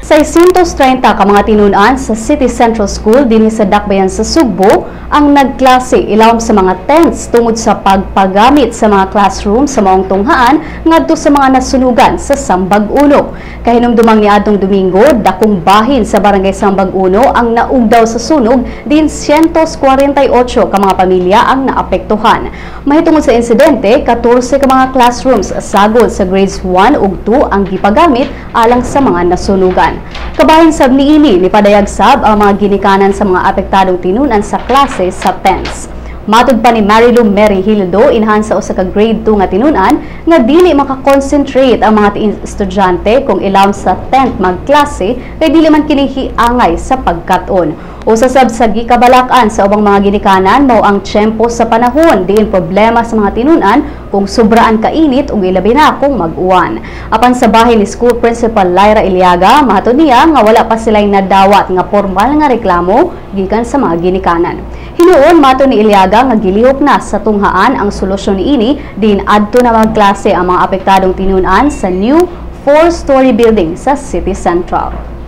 630 ka mga tinun-an sa City Central School dinhi sa Dakbayan sa Sugbo ang nagklase ilawom sa mga tents tungod sa pagpagamit sa mga classroom sa maong tunghaan ngadto sa mga nasunugan sa Sambag Uno. Kahinumdumang niadtong Domingo, dakong bahin sa Barangay Sambag Uno ang naugdaw sa sunog din 148 ka mga pamilya ang naapektuhan. Mahitungod sa insidente, 14 ka mga classrooms sagol sa grades 1 ug 2 ang gipagamit alang sa mga nasunugan. Kabahin sab niini, nipadayag sab ang mga ginikanan sa mga apektadong tinunan sa klase sa tents. Matod pa ni Marilu Mary Hildo, inahan sa usa ka grade 2 nga tinunan, nga dili makakonsentrate ang mga estudyante kung ilawom sa tent magklase kay dili man kini hiangay sa pagkat-on. Usa sab sa gikabalak-an sa ubang mga ginikanan mao ang tiyempo sa panahon diin problema sa mga tinunan kung sobraan kainit ug ilabi na kung mag-uwan. Apan sa bahin ni School Principal Lyra Iliaga, mahatod niya nga wala pa sila'y nadawat nga formal nga reklamo gikan sa mga ginikanan. Hinuon, mato ni Iliaga nga gilihok na sa tunghaan ang solusyon niini din adto na magklase ang mga apektadong tinunan sa new four-story building sa City Central.